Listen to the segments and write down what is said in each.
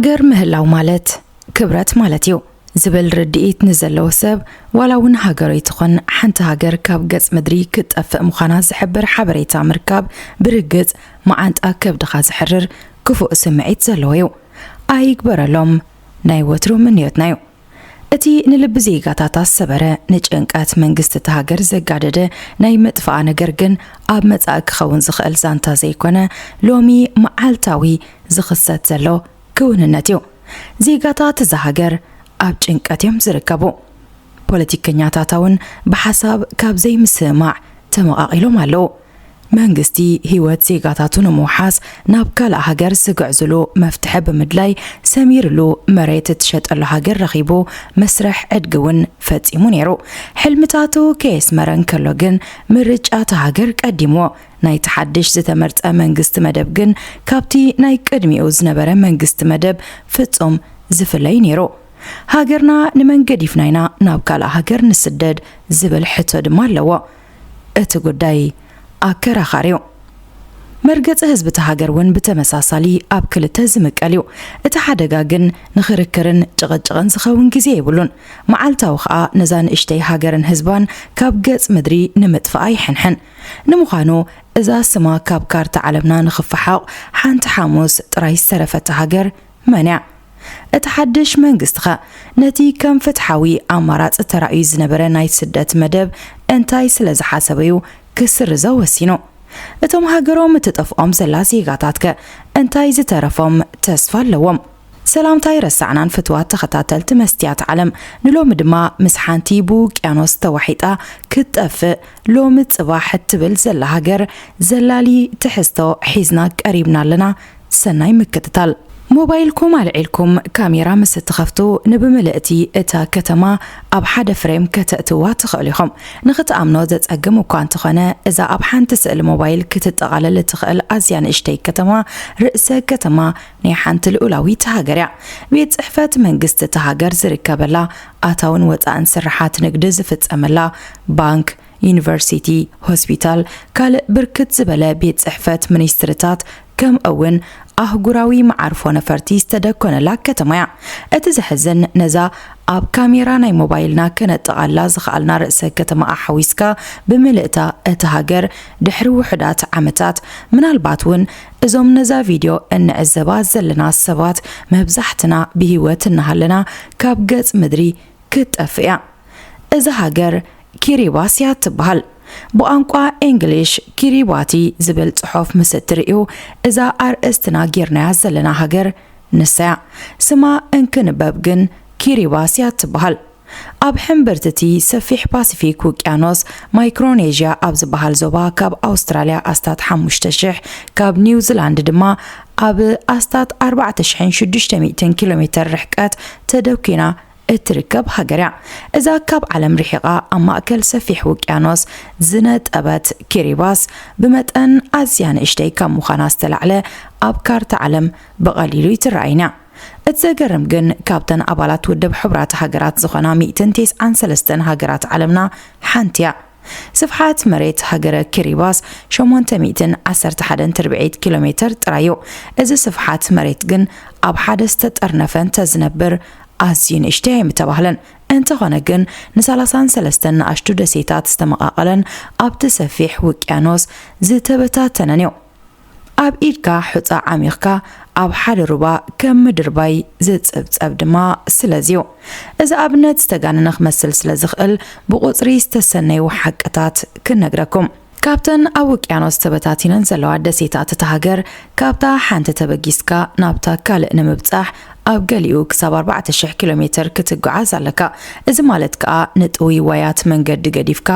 ሃገር ምህላው ማለት ክብረት ማለት እዩ ዝብል ርድኢት ንዘለዎ ሰብ፣ ዋላ እውን ሃገሩ ይትኾን ሓንቲ ሃገር ካብ ገጽ ምድሪ ክትጠፍእ ምዃና ዝሕብር ሓበሬታ ምርካብ ብርግጽ መዓንጣ ከብድኻ ዝሕርር ክፉእ ስምዒት ዘለዎ እዩ። ኣይግበረሎም፣ ናይ ወትሩ ምንዮትና እዩ። እቲ ንልቢ ዜጋታት ኣሰበረ፣ ንጭንቀት መንግስቲ እታ ሃገር ዘጋደደ ናይ ምጥፋኣ ነገር ግን ኣብ መጻኢ ክኸውን ዝኽእል ዛንታ ዘይኮነ፣ ሎሚ መዓልታዊ ዝኽሰት ዘሎ ክውንነት እዩ። ዜጋታት እዛ ሃገር ኣብ ጭንቀት እዮም ዝርከቡ። ፖለቲከኛታታ እውን ብሓሳብ ካብ ዘይምስምማዕ ተመቓቒሎም ኣለዉ። መንግስቲ ህይወት ዜጋታቱ ንምውሓስ ናብ ካልእ ሃገር ዝግዕዝሉ መፍትሒ ብምድላይ ሰሚርሉ መሬት እትሸጠሉ ሃገር ረኺቡ መስርሕ ዕድጊ እውን ፈጺሙ ነይሩ። ሕልምታቱ ከየስመረ እንከሎ ግን ምርጫ እታ ሃገር ቀዲምዎ። ናይቲ ሓድሽ ዝተመርጸ መንግስቲ መደብ ግን ካብቲ ናይ ቅድሚኡ ዝነበረ መንግስቲ መደብ ፍጹም ዝፍለይ ነይሩ። ሃገርና ንመን ገዲፍና ኢና ናብ ካልእ ሃገር ንስደድ ዝብል ሕቶ ድማ ኣለዎ። እቲ ጉዳይ ኣከራኻሪ እዩ። መርገጺ ህዝቢ እታ ሃገር እውን ብተመሳሳሊ ኣብ ክልተ ዝምቀል እዩ። እቲ ሓደጋ ግን ንኽርክርን ጭቕጭቕን ዝኸውን ግዜ የብሉን። መዓልታዊ ኸኣ ነዛ ንእሽተይ ሃገርን ህዝባን ካብ ገጽ ምድሪ ንምጥፋኣ ይሕንሕን። ንምዃኑ እዛ ስማ ካብ ካርታ ዓለምና ንኽፈሓቕ ሓንቲ ሓሙስ ጥራይ ዝተረፈታ ሃገር መን እያ? እቲ ሓድሽ መንግስቲ ኸ ነቲ ከም ፍትሓዊ ኣማራጺ ተራእዩ ዝነበረ ናይ ስደት መደብ እንታይ ስለ ዝሓሰበ እዩ ክስርዞ ወሲኑ? እቶም ሃገሮም እትጠፍኦም ዘላ ዜጋታት ከ እንታይ ዝተረፎም ተስፋ ኣለዎም? ሰላምታ ኣይረሳዕናን ፍትዋት ተኸታተልቲ መስትያት ዓለም። ንሎሚ ድማ ምስ ሓንቲ ብውቅያኖስ ተዋሒጣ ክትጠፍእ ሎሚ ጽባሕ እትብል ዘላ ሃገር ዘላሊ ትሕዝቶ ሒዝና ቀሪብና ኣለና። ሰናይ ምክትታል። ሞባይልኩም ኣልዒልኩም ካሜራ ምስ እትኸፍቱ፣ ንብምልእቲ እታ ከተማ ኣብ ሓደ ፍሬም ከተእትዋ ትኽእሉ ኢኹም። ንኽትኣምኖ ዘጸግም እኳ እንተኾነ፣ እዛ ኣብ ሓንቲ ስእሊ ሞባይል ክትጠቓለል እትኽእል ኣዝያ ንእሽተይ ከተማ፣ ርእሰ ከተማ ናይ ሓንቲ ልኡላዊት ሃገር እያ። ቤት ጽሕፈት መንግስቲ እታ ሃገር ዝርከበላ፣ ኣታውን ወጻእን ስርሓት ንግዲ ዝፍጸመላ፣ ባንክ፣ ዩኒቨርሲቲ፣ ሆስፒታል፣ ካልእ ብርክት ዝበለ ቤት ጽሕፈት ሚኒስትርታት፣ ከምኡ እውን ኣህጉራዊ መዓርፎ ነፈርቲ ዝተደኮነላ ከተማ እያ። እቲ ዘሕዝን፣ ነዛ ኣብ ካሜራ ናይ ሞባይልና ከነጠቓላ ዝኸኣልና ርእሰ ከተማ ኣሓዊስካ፣ ብምልእታ እታ ሃገር ድሕሪ ውሑዳት ዓመታት፣ ምናልባት እውን እዞም ነዛ ቪድዮ እንዕዘባ ዘለና ሰባት መብዛሕትና ብህይወት እናሃለና ካብ ገጽ ምድሪ ክትጠፍእ እያ። እዛ ሃገር ኪሪባስ እያ ትበሃል። ብቋንቋ ኤንግሊሽ ኪሪባቲ ዝብል ጽሑፍ ምስ እትርእዩ፣ እዛ ኣርእስትና ጌርናያ ዘለና ሃገር ንሳ እያ። ስማ እንክንበብ ግን ኪሪባስ እያ ትበሃል። ኣብ ሕምብርቲ እቲ ሰፊሕ ፓሲፊክ ውቅያኖስ፣ ማይክሮኔዥያ ኣብ ዝበሃል ዞባ፣ ካብ ኣውስትራልያ ኣስታት ሓሙሽተ ሽሕ፣ ካብ ኒውዚላንድ ድማ ኣብ ኣስታት ኣርባዕተ ሽሕን ሽዱሽተ ሚእትን ኪሎ ሜተር ርሕቀት ተደኲና እትርከብ ሃገር እያ። እዛ ካብ ዓለም ርሒቓ ኣብ ማእከል ሰፊሕ ውቅያኖስ ዝነጠበት ኪሪባስ፣ ብመጠን ኣዝያ ንእሽተይ ካብ ምዃና ዝተላዕለ፣ ኣብ ካርታ ዓለም ብቐሊሉ ኣይትረኣይን እያ። እቲ ዘገርም ግን፣ ካብተን ኣባላት ውድብ ሕቡራት ሃገራት ዝኾና ሚእትን ተስዓን ሰለስተን ሃገራት ዓለምና ሓንቲ እያ። ስፍሓት መሬት ሃገረ ኪሪባስ ሸሞንተ ሚእትን ዓሰርተ ሓደን ትርብዒት ኪሎ ሜተር ጥራይ እዩ። እዚ ስፍሓት መሬት ግን ኣብ ሓደ ዝተጠርነፈ እንተዝነብር ኣዝዩ ንእሽተይ ኣይምተባህለን። እንተኾነ ግን፣ ንሰላሳን ሰለስተን ንኣሽቱ ደሴታት ዝተመቓቐለን ኣብቲ ሰፊሕ ውቅያኖስ ዝተበታተነን እዩ። ኣብ ኢድካ ሑጻ ዓሚኽካ ኣብ ሓደ ሩባ ከም ምድርባይ ዝጽብጸብ ድማ ስለዚ እዩ። እዚ ኣብነት ዝተጋነነ ክመስል ስለ ዝኽእል፣ ብቑጽሪ ዝተሰነዩ ሓቅታት ክነግረኩም። ካብተን ኣብ ውቅያኖስ ተበታቲነን ዘለዋ ደሴታት እታ ሃገር፣ ካብታ ሓንቲ ተበጊስካ ናብታ ካልእ ንምብጻሕ ኣብ ገሊኡ ክሳብ ኣርባዕተ ሽሕ ኪሎ ሜተር ክትጓዓዝ ኣለካ። እዚ ማለት ከኣ ንጥውይዋያት መንገዲ ገዲፍካ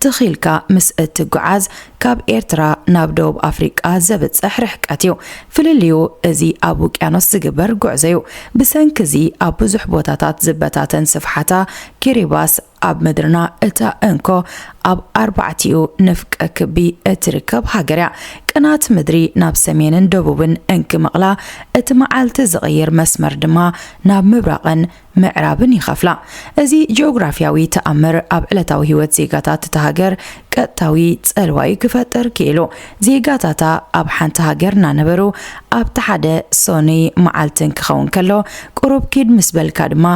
ትኺልካ ምስ እትጓዓዝ፣ ካብ ኤርትራ ናብ ደቡብ ኣፍሪቃ ዘብጽሕ ርሕቀት እዩ። ፍልልዩ፣ እዚ ኣብ ውቅያኖስ ዝግበር ጉዕዞ እዩ። ብሰንኪ እዚ ኣብ ብዙሕ ቦታታት ዝበታተን ስፍሓታ፣ ኪሪባስ ኣብ ምድርና እታ እንኮ ኣብ ኣርባዕቲኡ ንፍቀ ክቢ እትርከብ ሃገር እያ። ቅናት ምድሪ ናብ ሰሜንን ደቡብን እንክመቕላ፣ እቲ መዓልቲ ዝቕይር መስመር ድማ ናብ ምብራቕን ምዕራብን ይኸፍላ። እዚ ጂኦግራፊያዊ ተኣምር ኣብ ዕለታዊ ህይወት ዜጋታት እታ ሃገር ቀጥታዊ ጸልዋዩ ክፈጥር ክኢሉ። ዜጋታታ ኣብ ሓንቲ ሃገር እናነበሩ ኣብቲ ሓደ ሶኒ መዓልትን ክኸውን ከሎ፣ ቁሩብ ኪድ ምስ በልካ ድማ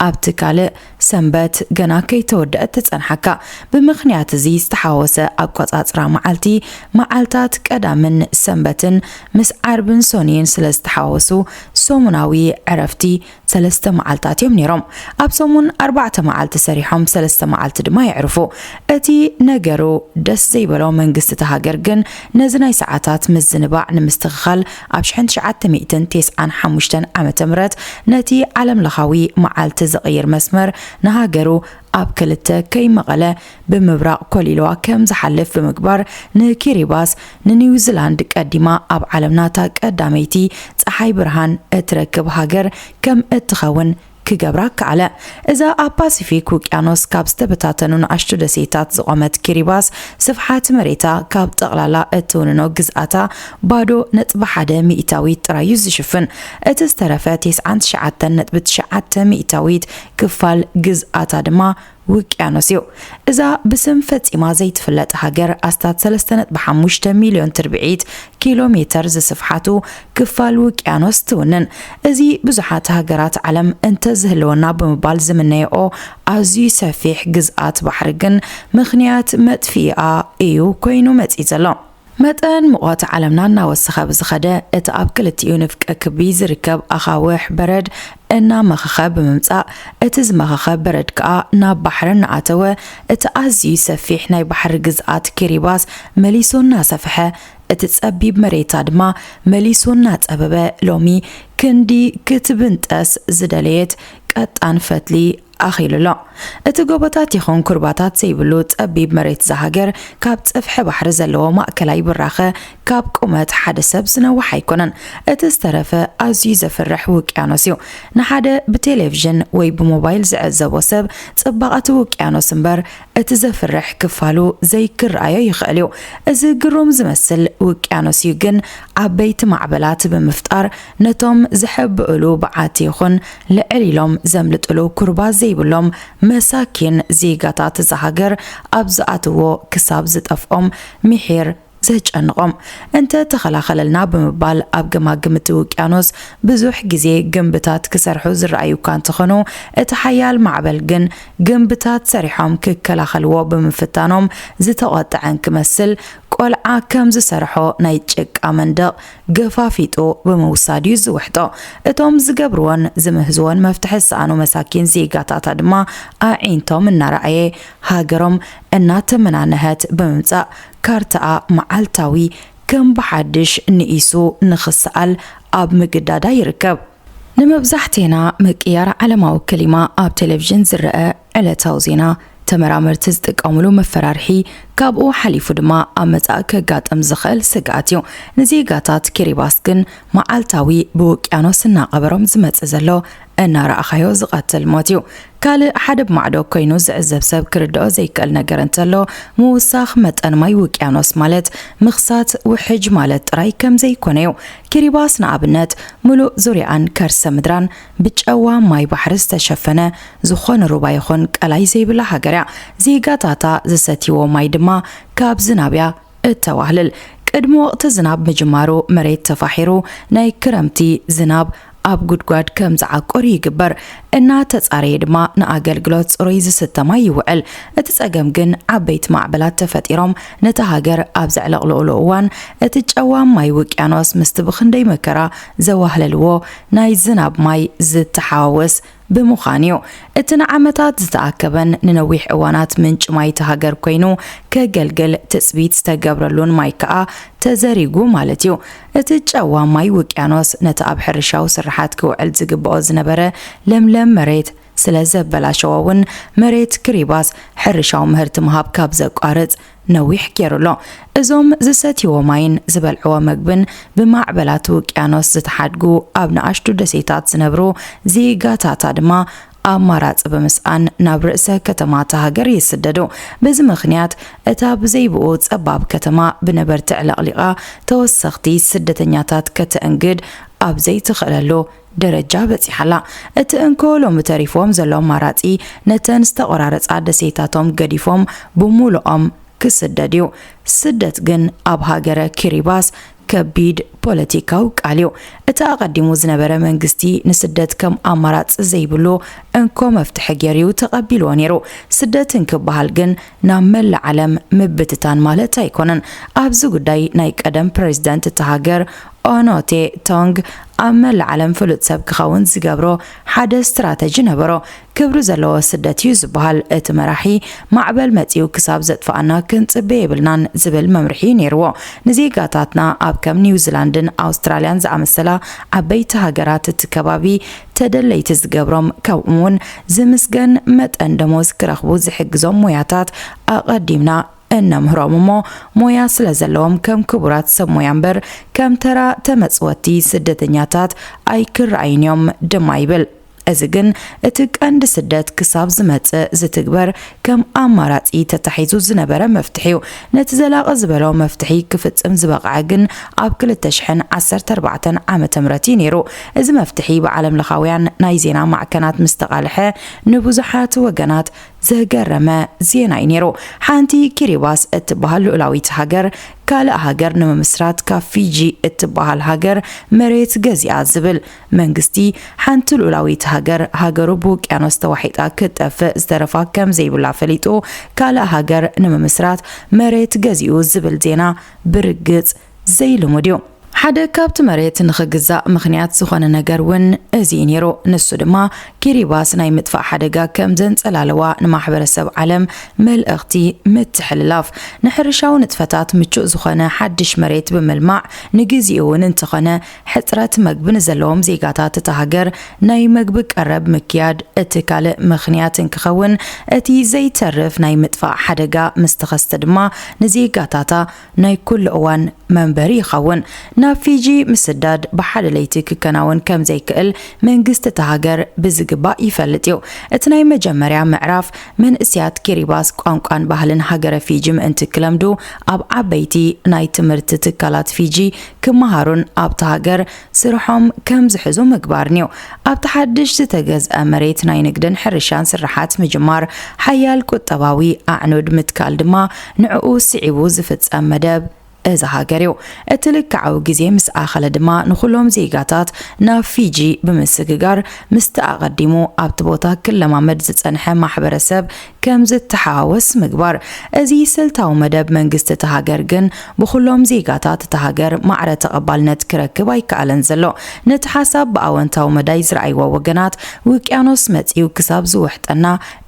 ኣብቲ ካልእ ሰንበት ገና ከይተወደአት ትጸንሓካ። ብምኽንያት እዚ ዝተሓወሰ ኣቆጻጽራ መዓልቲ፣ መዓልታት ቀዳምን ሰንበትን ምስ ዓርብን ሶኒን ስለ ዝተሓወሱ፣ ሰሙናዊ ዕረፍቲ ሰለስተ መዓልታት እዮም ነይሮም። ኣብ ሰሙን ኣርባዕተ መዓልቲ ሰሪሖም፣ ሰለስተ መዓልቲ ድማ የዕርፉ። እቲ ነገሩ ደስ ዘይበሎ መንግስቲ እታ ሃገር ግን፣ ነዚ ናይ ሰዓታት ምዝንባዕ ንምስትኽኻል፣ ኣብ ሽሕን ትሽዓተ ሚእትን ተስዓን ሓሙሽተን ዓመተ ምህረት ነቲ ዓለምለኻዊ መዓልቲ ዝቕይር መስመር ንሃገሩ ኣብ ክልተ ከይመቐለ ብምብራቕ ኮሊልዋ ከም ዝሓልፍ ብምግባር፣ ንኪሪባስ ንኒውዚላንድ ቀዲማ ኣብ ዓለምና እታ ቀዳመይቲ ጸሓይ ብርሃን እትረክብ ሃገር ከም እትኸውን ክገብራ ከኣለ። እዛ ኣብ ፓሲፊክ ውቅያኖስ ካብ ዝተበታተኑ ንኣሽቱ ደሴታት ዝቖመት ኪሪባስ፣ ስፍሓት መሬታ ካብ ጠቕላላ እትውንኖ ግዝኣታ ባዶ ነጥቢ ሓደ ሚእታዊት ጥራይ እዩ ዝሽፍን። እቲ ዝተረፈ ተስዓን ትሽዓተን ነጥቢ ትሽዓተ ሚእታዊት ክፋል ግዝኣታ ድማ ውቅያኖስ እዩ። እዛ ብስም ፈጺማ ዘይትፍለጥ ሃገር፣ ኣስታት ሰለስተ ነጥቢ ሓሙሽተ ሚልዮን ትርብዒት ኪሎ ሜተር ዝስፍሓቱ ክፋል ውቅያኖስ ትውንን። እዚ ብዙሓት ሃገራት ዓለም እንተዝህልወና ብምባል ዝምነየኦ ኣዝዩ ሰፊሕ ግዝኣት ባሕሪ ግን፣ ምኽንያት መጥፊኢኣ እዩ ኮይኑ መጺኡ ዘሎ። መጠን ሙቐት ዓለምና እናወሰኸ ብዝኸደ፣ እቲ ኣብ ክልቲኡ ንፍቀ ክቢ ዝርከብ ኣኻውሕ በረድ እናመኸኸ ብምምጻእ፣ እቲ ዝመኸኸ በረድ ከኣ ናብ ባሕሪ እናኣተወ፣ እቲ ኣዝዩ ሰፊሕ ናይ ባሕሪ ግዝኣት ኪሪባስ መሊሱ እናሰፍሐ፣ እቲ ጸቢብ መሬታ ድማ መሊሱ እናጸበበ፣ ሎሚ ክንዲ ክትብንጠስ ዝደለየት ቀጣን ፈትሊ ኣኺሉ ኣሎ። እቲ ጎቦታት ይኹን ኩርባታት ዘይብሉ ጸቢብ መሬት እዛ ሃገር፣ ካብ ጽፍሒ ባሕሪ ዘለዎ ማእከላይ ብራኸ ካብ ቁመት ሓደ ሰብ ዝነውሕ ኣይኮነን። እቲ ዝተረፈ ኣዝዩ ዘፍርሕ ውቅያኖስ እዩ። ንሓደ ብቴሌቪዥን ወይ ብሞባይል ዝዕዘቦ ሰብ፣ ጽባቐ እቲ ውቅያኖስ እምበር እቲ ዘፍርሕ ክፋሉ ዘይክረኣዮ ይኽእል እዩ። እዚ ግሩም ዝመስል ውቅያኖስ እዩ ግን፣ ዓበይቲ ማዕበላት ብምፍጣር፣ ነቶም ዝሕብእሉ በዓቲ ይኹን ልዕል ኢሎም ዘምልጥሉ ኩርባ ዘይብሎም መሳኪን ዜጋታት እዛ ሃገር ኣብ ዝኣትዎ ክሳብ ዝጠፍኦም ምሒር ዘጨንቖም። እንተ ተኸላኸለልና ብምባል ኣብ ገማግም እቲ ውቅያኖስ ብዙሕ ግዜ ግንብታት ክሰርሑ ዝረኣዩ እኳ እንተኾኑ፣ እቲ ሓያል ማዕበል ግን ግንብታት ሰሪሖም ክከላኸልዎ ብምፍታኖም ዝተቖጥዐን ክመስል፣ ቆልዓ ከም ዝሰርሖ ናይ ጭቃ መንደቕ ገፋፊጡ ብምውሳድ እዩ ዝውሕጦ። እቶም ዝገብርዎን ዝምህዝዎን መፍትሒ ዝሰኣኑ መሳኪን ዜጋታታ ድማ ኣዒንቶም እናረኣየ፣ ሃገሮም እናተመናነሀት ብምምጻእ፣ ካርታኣ መዓልታዊ ከም ብሓድሽ ንኢሱ ንኽሰኣል ኣብ ምግዳዳ ይርከብ። ንመብዛሕቴና፣ ምቅያር ዓለማዊ ክሊማ ኣብ ቴሌቪዥን ዝረአ ዕለታዊ ዜና፣ ተመራመርቲ ዝጥቀሙሉ መፈራርሒ፣ ካብኡ ሓሊፉ ድማ ኣብ መጻኢ ከጋጥም ዝኽእል ስግኣት እዩ። ንዜጋታት ኪሪባስ ግን፣ መዓልታዊ ብውቅያኖስ እናቐበሮም ዝመጽእ ዘሎ፣ እናረኣኻዮ ዝቐትል ሞት እዩ። ካልእ ሓደ ብማዕዶ ኮይኑ ዝዕዘብ ሰብ ክርድኦ ዘይክእል ነገር እንተሎ፣ ምውሳኽ መጠን ማይ ውቅያኖስ ማለት ምኽሳት ውሕጅ ማለት ጥራይ ከም ዘይኮነ እዩ። ኪሪባስ ንኣብነት፣ ምሉእ ዙርያኣን ከርሰ ምድራን ብጨዋ ማይ ባሕሪ ዝተሸፈነ፣ ዝኾነ ሩባ ይኹን ቀላይ ዘይብላ ሃገር እያ። ዜጋታታ ዝሰትይዎ ማይ ድማ ካብ ዝናብ እያ እተዋህልል። ቅድሚ ወቕቲ ዝናብ ምጅማሩ፣ መሬት ተፋሒሩ ናይ ክረምቲ ዝናብ ኣብ ጉድጓድ ከም ዝዓቁር ይግበር። እናተጻረየ ድማ ንኣገልግሎት ጽሩይ ዝስተ ማይ ይውዕል። እቲ ጸገም ግን፣ ዓበይቲ ማዕበላት ተፈጢሮም ነታ ሃገር ኣብ ዘዕለቕልቑሉ እዋን፣ እቲ ጨዋም ማይ ውቅያኖስ ምስቲ ብኽንደይ መከራ ዘዋህለልዎ ናይ ዝናብ ማይ ዝተሓዋወስ ብምዃን እዩ። እቲ ንዓመታት ዝተኣከበን ንነዊሕ እዋናት ምንጪ ማይ እታ ሃገር ኮይኑ ከገልግል ትጽቢት ዝተገብረሉን ማይ ከኣ ተዘሪጉ ማለት እዩ። እቲ ጨዋ ማይ ውቅያኖስ ነቲ ኣብ ሕርሻዊ ስርሓት ክውዕል ዝግብኦ ዝነበረ ለምለም መሬት ስለ ዘበላሸዎ እውን፣ መሬት ክሪባስ ሕርሻዊ ምህርቲ ምሃብ ካብ ዘቋርጽ ነዊሕ ገይሩ ኣሎ። እዞም ዝሰትይዎ ማይን ዝበልዕዎ መግብን ብማዕበላት ውቅያኖስ ዝተሓድጉ ኣብ ንኣሽቱ ደሴታት ዝነብሩ ዜጋታታ ድማ ኣማራጺ ብምስኣን ናብ ርእሰ ከተማ እታ ሃገር ይስደዱ። በዚ ምኽንያት እታ ብዘይብኡ ጸባብ ከተማ ብነበርቲ ዕለቕሊቓ ተወሰኽቲ ስደተኛታት ከተእንግድ ኣብ ዘይትኽእለሉ ደረጃ በጺሓ ኣላ። እቲ እንኮ ሎሚ ተሪፍዎም ዘሎ ኣማራጺ ነተን ዝተቖራረጻ ደሴታቶም ገዲፎም ብሙሉኦም ክስደድ እዩ። ስደት ግን ኣብ ሃገረ ኪሪባስ ከቢድ ፖለቲካዊ ቃል እዩ። እቲ ኣቐዲሙ ዝነበረ መንግስቲ ንስደት ከም ኣማራጺ ዘይብሉ እንኮ መፍትሒ ገይሩ ተቐቢልዎ ነይሩ። ስደት እንክበሃል ግን ናብ መላእ ዓለም ምብትታን ማለት ኣይኮነን። ኣብዚ ጉዳይ ናይ ቀደም ፕሬዝደንት እታ ሃገር ኦኖቴ ቶንግ ኣብ መላእ ዓለም ፍሉጥ ሰብ ክኸውን ዝገብሮ ሓደ ስትራተጂ ነበሮ። ክብሪ ዘለዎ ስደት እዩ ዝበሃል። እቲ መራሒ ማዕበል መጺኡ ክሳብ ዘጥፍኣና ክንጽበ የብልናን ዝብል መምርሒ ነይርዎ። ንዜጋታትና ኣብ ከም ኒውዚላንድን ኣውስትራልያን ዝኣመሰላ ዓበይቲ ሃገራት እቲ ከባቢ ተደለይቲ ዝገብሮም፣ ከምኡውን ዝምስገን መጠን ደሞዝ ክረኽቡ ዝሕግዞም ሞያታት ኣቐዲምና እነምህሮም እሞ፣ ሞያ ስለ ዘለዎም ከም ክቡራት ሰብ ሞያ እምበር ከም ተራ ተመጽወቲ ስደተኛታት ኣይክረኣዩን እዮም ድማ ይብል። እዚ ግን እቲ ቀንዲ ስደት ክሳብ ዝመጽእ ዝትግበር ከም ኣማራጺ ተታሒዙ ዝነበረ መፍትሒ እዩ። ነቲ ዘላቒ ዝበሎ መፍትሒ ክፍጽም ዝበቕዐ ግን ኣብ ክልተ ሽሕን ዓሰርተ ኣርባዕተን ዓመተ ምህረት እዩ ነይሩ። እዚ መፍትሒ ብዓለም ለኻውያን ናይ ዜና ማዕከናት ምስ ተቓልሐ ንብዙሓት ወገናት ዘገረመ ዜና እዩ ነይሩ። ሓንቲ ኪሪባስ እትበሃል ልኡላዊት ሃገር ካልእ ሃገር ንምምስራት ካብ ፊጂ እትበሃል ሃገር መሬት ገዚኣ ዝብል መንግስቲ፣ ሓንቲ ልኡላዊት ሃገር ሃገሩ ብውቅያኖስ ተዋሒጣ ክትጠፍእ ዝተረፋ ከም ዘይብላ ፈሊጡ ካልእ ሃገር ንምምስራት መሬት ገዚኡ ዝብል ዜና ብርግጽ ዘይልሙድ እዩ። ሓደ ካብቲ መሬት ንኽግዛእ ምኽንያት ዝኾነ ነገር እውን እዚ እዩ ነይሩ። ንሱ ድማ ኪሪባስ ናይ ምጥፋእ ሓደጋ ከም ዘንጸላለዋ ንማሕበረሰብ ዓለም መልእኽቲ ምትሕልላፍ፣ ንሕርሻዊ ንጥፈታት ምቹእ ዝኾነ ሓድሽ መሬት ብምልማዕ፣ ንግዜኡ እውን እንተኾነ ሕጽረት መግቢ ንዘለዎም ዜጋታት እታ ሃገር ናይ መግቢ ቀረብ ምክያድ እቲ ካልእ ምኽንያት እንክኸውን፣ እቲ ዘይተርፍ ናይ ምጥፋእ ሓደጋ ምስ ተኸስተ ድማ ንዜጋታታ ናይ ኩሉ እዋን መንበሪ ይኸውን። ናብ ፊጂ ምስዳድ ብሓደ ለይቲ ክከናወን ከም ዘይክእል መንግስቲ እታ ሃገር ብዝግባእ ይፈልጥ እዩ። እቲ ናይ መጀመርያ ምዕራፍ መንእስያት ኪሪባስ ቋንቋን ባህልን ሃገረ ፊጂ ምእንቲ ክለምዱ ኣብ ዓበይቲ ናይ ትምህርቲ ትካላት ፊጂ ክመሃሩን ኣብታ ሃገር ስርሖም ከም ዝሕዙ ምግባርን እዩ። ኣብቲ ሓድሽ ዝተገዝአ መሬት ናይ ንግድን ሕርሻን ስርሓት ምጅማር፣ ሓያል ቁጠባዊ ኣዕኑድ ምትካል ድማ ንዕኡ ስዒቡ ዝፍጸም መደብ እዛ ሃገር እዩ። እቲ ልክዓዊ ግዜ ምስ ኣኸለ ድማ ንኹሎም ዜጋታት ናብ ፊጂ ብምስግጋር ምስቲ ኣቐዲሙ ኣብቲ ቦታ ክለማመድ ዝጸንሐ ማሕበረሰብ ከም ዝተሓዋወስ ምግባር። እዚ ስልታዊ መደብ መንግስቲ እታ ሃገር ግን ብኹሎም ዜጋታት እታ ሃገር ማዕረ ተቐባልነት ክረክብ ኣይከኣለን ዘሎ። ነቲ ሓሳብ ብኣወንታዊ መዳይ ዝረኣይዎ ወገናት፣ ውቅያኖስ መጺኡ ክሳብ ዝውሕጠና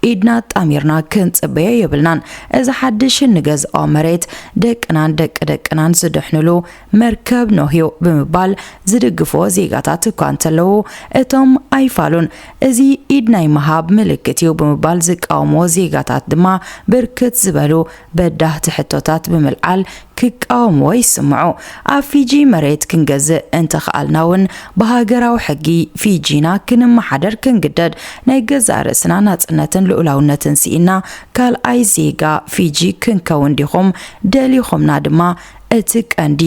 ኢድና ኣጣሚርና ክንጽበዮ የብልናን። እዚ ሓድሽ እንገዝኦ መሬት ደቅናን ደቂ ደቅናን ዝድሕንሉ መርከብ ኖህ እዩ ብምባል ዝድግፍዎ ዜጋታት እኳ እንተለዉ፣ እቶም ኣይፋሉን፣ እዚ ኢድ ናይ ምሃብ ምልክት እዩ ብምባል ዝቃወምዎ ዜጋታት ድማ ብርክት ዝበሉ በዳህቲ ሕቶታት ብምልዓል ክቃወምዎ ይስምዑ። ኣብ ፊጂ መሬት ክንገዝእ እንተኽኣልና እውን ብሃገራዊ ሕጊ ፊጂና ክንመሓደር ክንግደድ፣ ናይ ገዛእ ርእስና ናጽነትን ልኡላውነትን ስኢና ካልኣይ ዜጋ ፊጂ ክንከውን ዲኹም ደሊኹምና ድማ እቲ ቀንዲ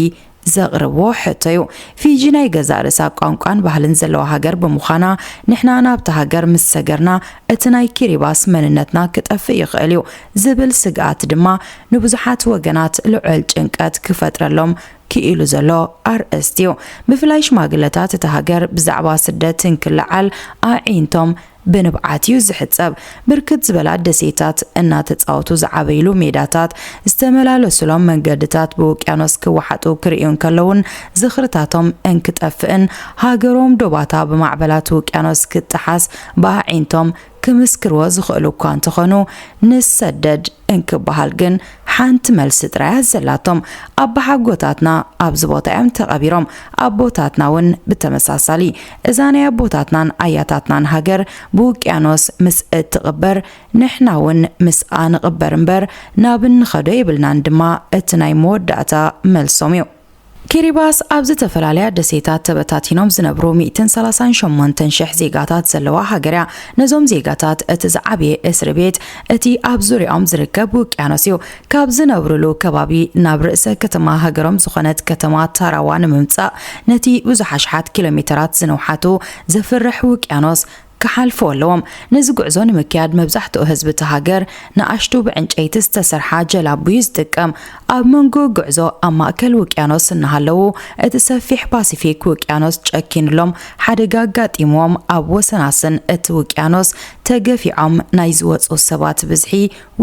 ዘቕርብዎ ሕቶ እዩ። ፊጂ ናይ ገዛእ ርእሳ ቋንቋን ባህልን ዘለዋ ሃገር ብምዃና፣ ንሕና ናብቲ ሃገር ምስ ሰገርና እቲ ናይ ኪሪባስ መንነትና ክጠፍእ ይኽእል እዩ ዝብል ስግኣት ድማ ንብዙሓት ወገናት ልዑል ጭንቀት ክፈጥረሎም ክኢሉ ዘሎ ኣርእስቲ እዩ። ብፍላይ ሽማግለታት እታ ሃገር ብዛዕባ ስደት እንክለዓል ኣዒንቶም ብንብዓት እዩ ዝሕጸብ። ብርክት ዝበላ ደሴታት እናተጻወቱ ዝዓበይሉ ሜዳታት፣ ዝተመላለሱሎም መንገድታት ብውቅያኖስ ክወሓጡ ክርእዩ እንከለውን ዝኽርታቶም እንክጠፍእን ሃገሮም ዶባታ ብማዕበላት ውቅያኖስ ክትጠሓስ ብኣዒንቶም ክምስክርዎ ዝኽእሉ እኳ እንተኾኑ፣ ንሰደድ እንክበሃል ግን ሓንቲ መልሲ ጥራይ እያ ዘላቶም። ኣባሓጎታትና ኣብዚ ቦታ እዮም ተቐቢሮም። ኣቦታትና እውን ብተመሳሳሊ። እዛ ናይ ኣቦታትናን ኣያታትናን ሃገር ብውቅያኖስ ምስ እትቕበር፣ ንሕና እውን ምስኣ ንቕበር እምበር ናብ እንኸዶ የብልናን ድማ እቲ ናይ መወዳእታ መልሶም እዩ። ኪሪባስ ኣብ ዝተፈላለያ ደሴታት ተበታቲኖም ዝነብሩ ሚእትን ሰላሳን ሸሞንተን ሽሕ ዜጋታት ዘለዋ ሃገር እያ። ነዞም ዜጋታት እቲ ዝዓበየ እስሪ ቤት እቲ ኣብ ዙርያኦም ዝርከብ ውቅያኖስ እዩ። ካብ ዝነብሩሉ ከባቢ ናብ ርእሰ ከተማ ሃገሮም ዝኾነት ከተማ ታራዋ ንምምጻእ ነቲ ብዙሕ ኣሽሓት ኪሎ ሜተራት ዝነውሓቱ ዘፍርሕ ውቅያኖስ ክሓልፍዎ ኣለዎም። ነዚ ጉዕዞ ንምክያድ መብዛሕትኡ ህዝቢ እቲ ሃገር ንኣሽቱ ብዕንጨይቲ ዝተሰርሓ ጀላቡ እዩ ዝጥቀም። ኣብ መንጎ ጉዕዞ ኣብ ማእከል ውቅያኖስ እናሃለዉ እቲ ሰፊሕ ፓሲፊክ ውቅያኖስ ጨኪኑሎም ሓደጋ ኣጋጢምዎም ኣብ ወሰናስን እቲ ውቅያኖስ ተገፊዖም ናይ ዝወፁ ሰባት ብዝሒ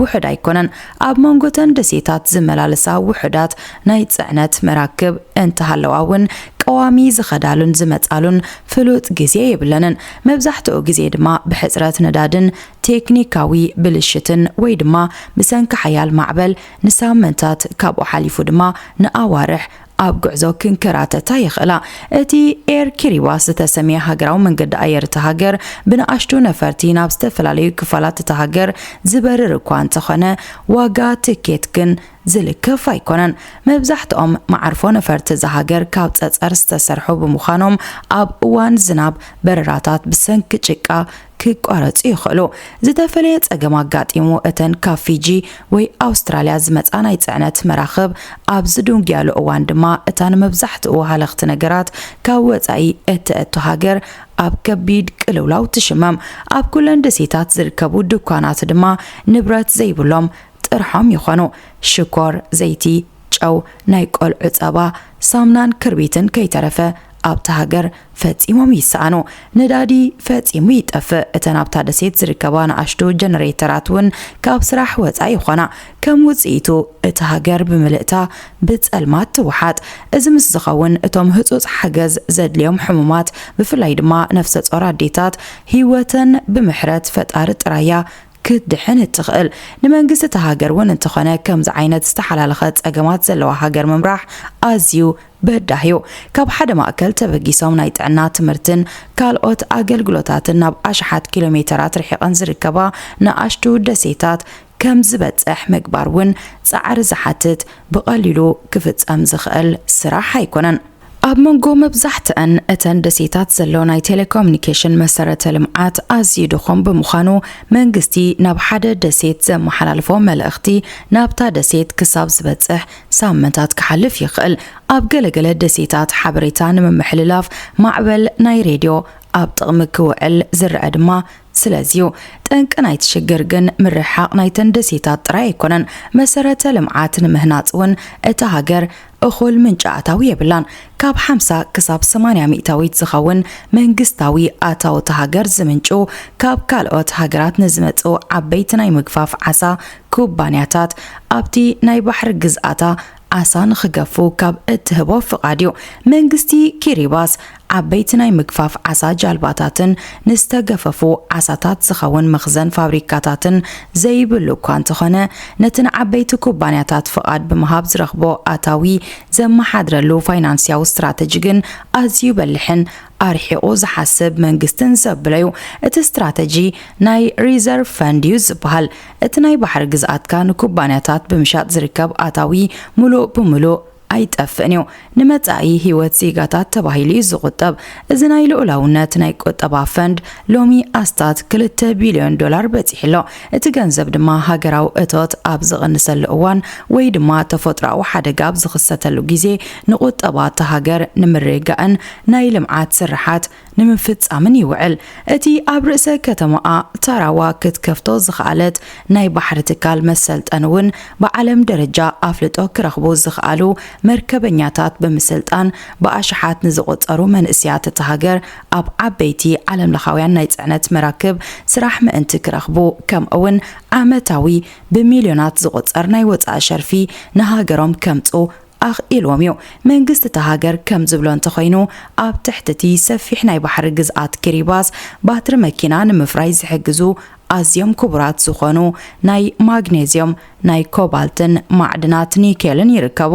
ውሑድ ኣይኮነን። ኣብ መንጎተን ደሴታት ዝመላለሳ ውሑዳት ናይ ጽዕነት መራክብ እንተሃለዋ እውን ቀዋሚ ዝኸዳሉን ዝመጻሉን ፍሉጥ ግዜ የብለንን። መብዛሕትኡ ግዜ ድማ ብሕጽረት ነዳድን ቴክኒካዊ ብልሽትን ወይ ድማ ብሰንኪ ሓያል ማዕበል ንሳምንታት ካብኡ ሓሊፉ ድማ ንኣዋርሕ ኣብ ጉዕዞ ክንከራተታ ይኽእላ። እቲ ኤር ኪሪባስ ዝተሰምየ ሃገራዊ መንገዲ ኣየር እታ ሃገር ብንኣሽቱ ነፈርቲ ናብ ዝተፈላለዩ ክፋላት እታ ሃገር ዝበርር እኳ እንተኾነ ዋጋ ትኬት ግን ዝልከፍ ኣይኮነን። መብዛሕትኦም መዓርፎ ነፈርቲ እዛ ሃገር ካብ ጸጸር ዝተሰርሑ ብምዃኖም ኣብ እዋን ዝናብ በረራታት ብሰንኪ ጭቃ ክቋረጹ ይኽእሉ። ዝተፈለየ ጸገም ኣጋጢሙ እተን ካብ ፊጂ ወይ ኣውስትራልያ ዝመጻ ናይ ጽዕነት መራኽብ ኣብ ዝድንጉያሉ እዋን ድማ እታ ንመብዛሕትኡ ሃለኽቲ ነገራት ካብ ወጻኢ እተእቱ ሃገር ኣብ ከቢድ ቅልውላው ትሽመም። ኣብ ኩለን ደሴታት ዝርከቡ ድኳናት ድማ ንብረት ዘይብሎም ጥርሖም ይኾኑ። ሽኮር፣ ዘይቲ፣ ጨው፣ ናይ ቆልዑ ጸባ፣ ሳምናን ክርቢትን ከይተረፈ ኣብቲ ሃገር ፈጺሞም ይሰኣኑ። ነዳዲ ፈጺሙ ይጠፍእ። እተን ኣብታ ደሴት ዝርከባ ንኣሽቱ ጀነሬተራት እውን ካብ ስራሕ ወጻኢ ይኾና። ከም ውጽኢቱ እቲ ሃገር ብምልእታ ብጸልማት ትውሓጥ። እዚ ምስ ዝኸውን እቶም ህጹጽ ሓገዝ ዘድልዮም ሕሙማት ብፍላይ ድማ ነፍሰ ጾር ኣዴታት ህይወተን ብምሕረት ፈጣሪ ጥራያ ክትድሕን እትኽእል። ንመንግስቲ እታ ሃገር እውን እንተኾነ ከምዚ ዓይነት ዝተሓላለኸ ጸገማት ዘለዋ ሃገር ምምራሕ ኣዝዩ በዳህ እዩ። ካብ ሓደ ማእከል ተበጊሶም ናይ ጥዕና ትምህርትን ካልኦት ኣገልግሎታትን ናብ ኣሽሓት ኪሎ ሜተራት ርሒቐን ዝርከባ ንኣሽቱ ደሴታት ከም ዝበጽሕ ምግባር እውን ጻዕሪ ዝሓትት ብቐሊሉ ክፍጸም ዝኽእል ስራሕ ኣይኮነን። ኣብ መንጎ መብዛሕትአን እተን ደሴታት ዘሎ ናይ ቴሌኮሙኒኬሽን መሰረተ ልምዓት ኣዝዩ ድኹም ብምዃኑ መንግስቲ ናብ ሓደ ደሴት ዘመሓላልፎ መልእኽቲ ናብታ ደሴት ክሳብ ዝበጽሕ ሳምንታት ክሓልፍ ይኽእል። ኣብ ገለገለ ደሴታት ሓበሬታ ንምምሕልላፍ ማዕበል ናይ ሬድዮ ኣብ ጥቕሚ ክውዕል ዝረኣ ድማ ስለዚዩ። ጠንቂ ናይቲ ሽግር ግን ምርሕሓቕ ናይተን ደሴታት ጥራይ ኣይኮነን። መሰረተ ልምዓት ንምህናጽ እውን እታ ሃገር እኹል ምንጪ ኣታዊ የብላን። ካብ ሓምሳ ክሳብ ሰማንያ ሚእታዊት ዝኸውን መንግስታዊ ኣታዊ እታ ሃገር ዝምንጩ ካብ ካልኦት ሃገራት ንዝመጹ ዓበይቲ ናይ ምግፋፍ ዓሳ ኩባንያታት ኣብቲ ናይ ባሕሪ ግዝኣታ ዓሳ ንኽገፉ ካብ እትህቦ ፍቓድ እዩ። መንግስቲ ኪሪባስ ዓበይቲ ናይ ምግፋፍ ዓሳ ጃልባታትን ንዝተገፈፉ ዓሳታት ዝኸውን መኽዘን ፋብሪካታትን ዘይብሉ እኳ እንተኾነ፣ ነቲ ንዓበይቲ ኩባንያታት ፍቓድ ብምሃብ ዝረኽቦ ኣታዊ ዘመሓድረሉ ፋይናንስያዊ ስትራተጂ ግን ኣዝዩ በሊሕን ኣርሒቑ ዝሓስብ መንግስትን ዘብሎ እዩ። እቲ ስትራተጂ ናይ ሪዘርቭ ፈንድ እዩ ዝበሃል። እቲ ናይ ባሕሪ ግዝኣትካ ንኩባንያታት ብምሻጥ ዝርከብ ኣታዊ ሙሉእ ብሙሉእ ኣይጠፍእን እዩ። ንመጻኢ ህይወት ዜጋታት ተባሂሉ እዩ ዝቑጠብ። እዚ ናይ ልኡላውነት ናይ ቁጠባ ፈንድ ሎሚ ኣስታት ክልተ ቢልዮን ዶላር በጺሑ ኣሎ። እቲ ገንዘብ ድማ ሃገራዊ እቶት ኣብ ዝቕንሰሉ እዋን ወይ ድማ ተፈጥሮኣዊ ሓደጋ ኣብ ዝኽሰተሉ ግዜ ንቁጠባ እታ ሃገር ንምርግጋእን ናይ ልምዓት ስርሓት ንምፍጻምን ይውዕል። እቲ ኣብ ርእሰ ከተማኣ ታራዋ ክትከፍቶ ዝኸኣለት ናይ ባሕሪ ትካል መሰልጠኒ እውን ብዓለም ደረጃ ኣፍልጦ ክረኽቡ ዝኸኣሉ መርከበኛታት ብምስልጣን ብኣሽሓት ንዝቑጸሩ መንእሰያት እታ ሃገር ኣብ ዓበይቲ ዓለምለኻውያን ናይ ጽዕነት መራክብ ስራሕ ምእንቲ ክረኽቡ፣ ከምኡውን ዓመታዊ ብሚልዮናት ዝቑጸር ናይ ወጻኢ ሸርፊ ንሃገሮም ከምጹ ኣኽኢልዎም እዩ። መንግስቲ እታ ሃገር ከም ዝብሎ እንተኾይኑ፣ ኣብ ትሕቲ እቲ ሰፊሕ ናይ ባሕሪ ግዝኣት ኪሪባስ ባትሪ መኪና ንምፍራይ ዝሕግዙ ኣዝዮም ክቡራት ዝኾኑ ናይ ማግኔዝዮም፣ ናይ ኮባልትን ማዕድናት ኒኬልን ይርከቡ።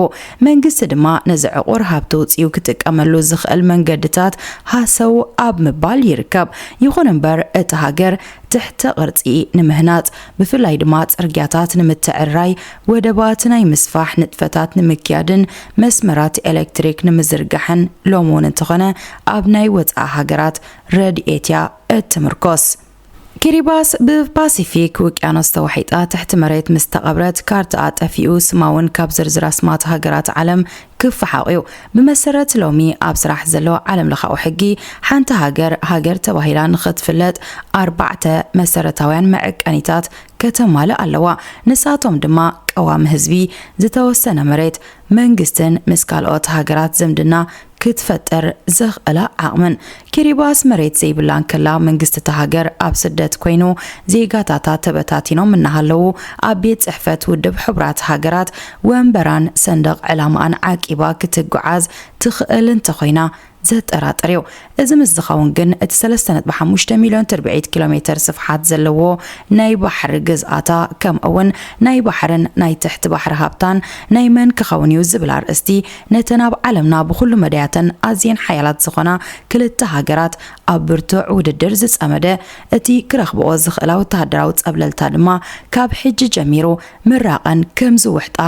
መንግስቲ ድማ ነዚ ዕቑር ሃብቲ ውፅኡ ክጥቀመሉ ዝኽእል መንገድታት ሃሰው ኣብ ምባል ይርከብ። ይኹን እምበር እቲ ሃገር ትሕተ ቅርፂ ንምህናፅ፣ ብፍላይ ድማ ፅርግያታት ንምትዕርራይ፣ ወደባት ናይ ምስፋሕ ንጥፈታት ንምክያድን መስመራት ኤሌክትሪክ ንምዝርጋሕን ሎሚ እውን እንተኾነ ኣብ ናይ ወፃኢ ሃገራት ረድኤት እያ እትምርኮስ። ኪሪባስ ብፓሲፊክ ውቅያኖስ ተዋሒጣ ትሕቲ መሬት ምስ ተቐብረት፣ ካርታኣ ጠፊኡ፣ ስማ እውን ካብ ዝርዝር ኣስማት ሃገራት ዓለም ክፈሓቕ እዩ። ብመሰረት ሎሚ ኣብ ስራሕ ዘሎ ዓለም ለኻዊ ሕጊ፣ ሓንቲ ሃገር ሃገር ተባሂላ ንኽትፍለጥ ኣርባዕተ መሰረታውያን መዐቀኒታት ከተማልእ ኣለዋ። ንሳቶም ድማ ቀዋሚ ህዝቢ፣ ዝተወሰነ መሬት፣ መንግስትን ምስ ካልኦት ሃገራት ዝምድና ክትፈጥር ዘኽእላ ዓቕምን። ኪሪባስ መሬት ዘይብላ እንከላ፣ መንግስቲ እታ ሃገር ኣብ ስደት ኮይኑ ዜጋታታ ተበታቲኖም እናሃለዉ፣ ኣብ ቤት ጽሕፈት ውድብ ሕቡራት ሃገራት ወንበራን ሰንደቕ ዕላማኣን ዓቂባ ክትጓዓዝ ትኽእል እንተኾይና ዘጠራጥር እዩ። እዚ ምስ ዝኸውን ግን፣ እቲ ሰለስተ ነጥቢ ሓሙሽተ ሚልዮን ትርብዒት ኪሎ ሜተር ስፍሓት ዘለዎ ናይ ባሕሪ ግዝኣታ፣ ከምኡ እውን ናይ ባሕርን ናይ ትሕቲ ባሕሪ ሃብታን ናይ መን ክኸውን እዩ ዝብል ኣርእስቲ፣ ነተን ኣብ ዓለምና ብኹሉ መዳያተን ኣዝየን ሓያላት ዝኾና ክልተ ሃገራት ኣብ ብርቱዕ ውድድር ዝጸመደ፣ እቲ ክረኽብኦ ዝኽእላ ወተሃደራዊ ጸብለልታ ድማ ካብ ሕጂ ጀሚሩ ምራቐን ከም ዝውሕጣ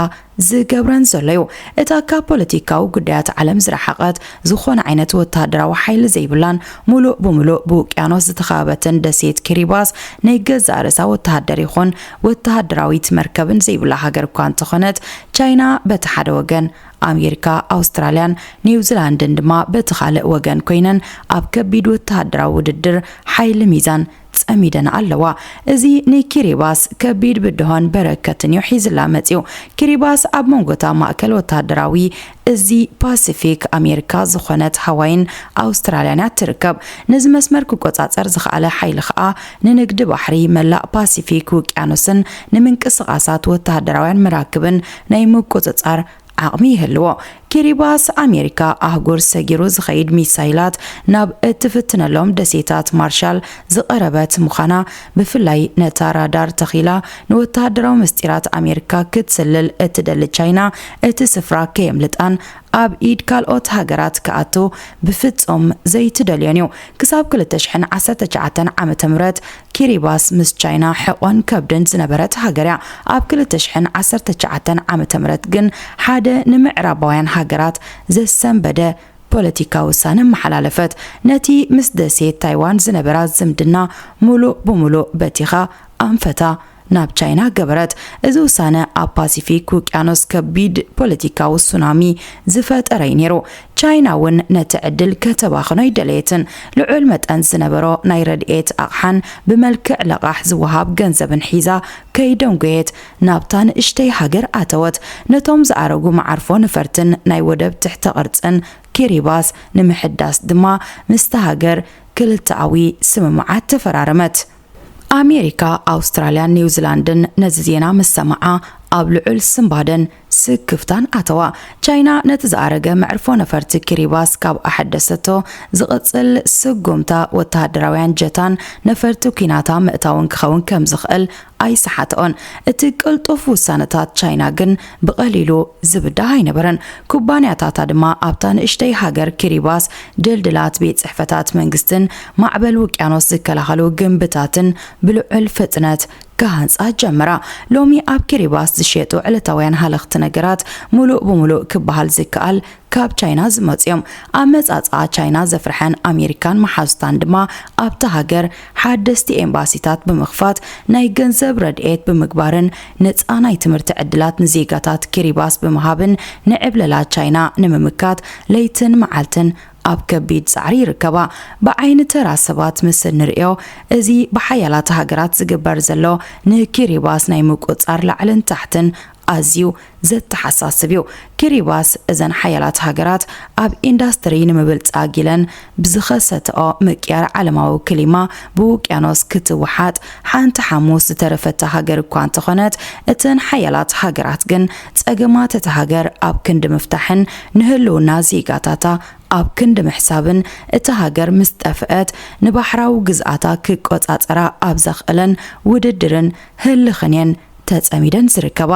ዝገብረን ዘሎ እዩ። እታ ካብ ፖለቲካዊ ጉዳያት ዓለም ዝረሓቐት ዝኾነ ዓይነት ወተሃደራዊ ሓይሊ ዘይብላን፣ ሙሉእ ብሙሉእ ብውቅያኖስ ዝተኸበበትን ደሴት ኪሪባስ፣ ናይ ገዛእ ርእሳ ወተሃደር ይኹን ወተሃደራዊት መርከብን ዘይብላ ሃገር እኳ እንተኾነት፣ ቻይና በቲ ሓደ ወገን፣ ኣሜሪካ፣ ኣውስትራልያን ኒውዚላንድን ድማ በቲ ካልእ ወገን ኮይነን፣ ኣብ ከቢድ ወተሃደራዊ ውድድር ሓይሊ ሚዛን ጸሚደን ኣለዋ። እዚ ንኪሪባስ ከቢድ ብድሆን በረከትን እዩ ሒዝላ መጺኡ። ኪሪባስ ኣብ መንጎታ ማእከል ወተሃደራዊ እዚ ፓሲፊክ ኣሜሪካ ዝኾነት ሃዋይን ኣውስትራልያን እያ ትርከብ። ነዚ መስመር ክቆጻጸር ዝኸኣለ ሓይሊ ኸኣ፣ ንንግዲ ባሕሪ መላእ ፓሲፊክ ውቅያኖስን ንምንቅስቓሳት ወተሃደራውያን መራክብን ናይ ምቁጽጻር ዓቕሚ ይህልዎ። ኪሪባስ፣ ኣሜሪካ ኣህጉር ሰጊሩ ዝኸይድ ሚሳይላት ናብ እትፍትነሎም ደሴታት ማርሻል ዝቐረበት ምዃና፣ ብፍላይ ነታ ራዳር ተኺላ ንወተሃደራዊ ምስጢራት ኣሜሪካ ክትስልል እትደሊ ቻይና፣ እቲ ስፍራ ከየምልጣን ኣብ ኢድ ካልኦት ሃገራት ክኣቱ ብፍጹም ዘይትደልዮን እዩ። ክሳብ ክልተ ሽሕን ዓሰርተ ትሽዓተን ዓመተ ምህረት ኪሪባስ ምስ ቻይና ሕቖን ከብድን ዝነበረት ሃገር እያ። ኣብ ክልተ ሽሕን ዓሰርተ ትሽዓተን ዓመተ ምህረት ግን ሓደ ንምዕራባውያን ሃገራት ዘሰንበደ ፖለቲካዊ ውሳነ ኣመሓላለፈት። ነቲ ምስ ደሴት ታይዋን ዝነበራ ዝምድና ሙሉእ ብሙሉእ በቲኻ ኣንፈታ ናብ ቻይና ገበረት። እዚ ውሳነ ኣብ ፓሲፊክ ውቅያኖስ ከቢድ ፖለቲካዊ ሱናሚ ዝፈጠረ እዩ ነይሩ። ቻይና እውን ነቲ ዕድል ከተባኽኖ ኣይደለየትን። ልዑል መጠን ዝነበሮ ናይ ረድኤት ኣቕሓን ብመልክዕ ለቓሕ ዝወሃብ ገንዘብን ሒዛ ከይደንጎየት ናብታ ንእሽተይ ሃገር ኣተወት። ነቶም ዝኣረጉ መዓርፎ ነፈርትን ናይ ወደብ ትሕተ ቅርጽን ኪሪባስ ንምሕዳስ ድማ ምስታ ሃገር ክልተኣዊ ስምምዓት ተፈራረመት። ኣሜሪካ፣ ኣውስትራልያን ኒውዚላንድን ነዚ ዜና ምስ ሰምዓ ኣብ ልዑል ስንባደን ስክፍታን ኣተዋ። ቻይና ነቲ ዝኣረገ መዕርፎ ነፈርቲ ኪሪባስ ካብ ኣሐደሰቶ ዝቕጽል ስጉምታ ወተሃደራውያን ጀታን ነፈርቲ ኲናታ ምእታውን ክኸውን ከም ዝኽእል ኣይሰሓትኦን። እቲ ቅልጡፍ ውሳነታት ቻይና ግን ብቐሊሉ ዝብዳህ ኣይነበረን። ኩባንያታታ ድማ ኣብታ ንእሽተይ ሃገር ኪሪባስ ድልድላት፣ ቤት ጽሕፈታት መንግስትን ማዕበል ውቅያኖስ ዝከላኸሉ ግንብታትን ብልዑል ፍጥነት ክሃንጻ ጀመራ። ሎሚ ኣብ ኪሪባስ ዝሽየጡ ዕለታውያን ሃለኽቲ ነገራት፣ ሙሉእ ብሙሉእ ክበሃል ዝከኣል፣ ካብ ቻይና ዝመጹ እዮም። ኣመጻጽኣ ቻይና ዘፍርሐን ኣሜሪካን መሓዙታን ድማ ኣብታ ሃገር ሓደስቲ ኤምባሲታት ብምኽፋት፣ ናይ ገንዘብ ረድኤት ብምግባርን ነጻ ናይ ትምህርቲ ዕድላት ንዜጋታት ኪሪባስ ብምሃብን ንዕብለላ ቻይና ንምምካት ለይትን መዓልትን ኣብ ከቢድ ጻዕሪ ይርከባ። ብዓይኒ ተራ ሰባት ምስ እንርእዮ፣ እዚ ብሓያላት ሃገራት ዝግበር ዘሎ ንኪሪባስ ናይ ምቁጽጻር ላዕልን ታሕትን ኣዝዩ ዘተሓሳስብ እዩ። ኪሪባስ እዘን ሓያላት ሃገራት ኣብ ኢንዳስትሪ ንምብልጻግ ኢለን ብዝኸሰተኦ ምቅያር ዓለማዊ ክሊማ ብውቅያኖስ ክትወሓጥ ሓንቲ ሓሙስ ዝተረፈታ ሃገር እኳ እንተኾነት፣ እተን ሓያላት ሃገራት ግን ጸገማት እታ ሃገር ኣብ ክንዲ ምፍታሕን ንህልውና ዜጋታታ ኣብ ክንዲ ምሕሳብን እታ ሃገር ምስ ጠፍአት ንባሕራዊ ግዝኣታ ክቆጻጸራ ኣብ ዘኽእለን ውድድርን ህልኽን እየን ተጸሚደን ዝርከባ።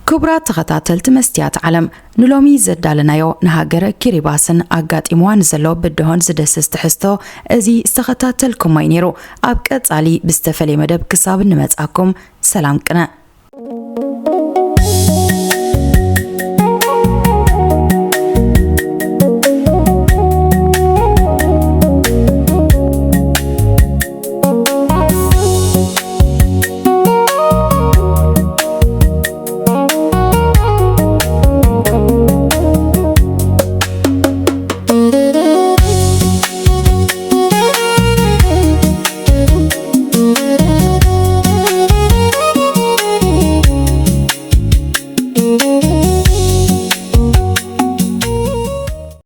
ክቡራት ተኸታተልቲ መስትያት ዓለም፣ ንሎሚ ዘዳለናዮ ንሃገረ ኪሪባስን ኣጋጢምዋ ንዘሎ ብድሆን ዝደስስ ትሕዝቶ እዚ ዝተኸታተልኩሞ እዩ ነይሩ። ኣብ ቀጻሊ ብዝተፈለየ መደብ ክሳብ እንመጻኩም ሰላም ቅነ።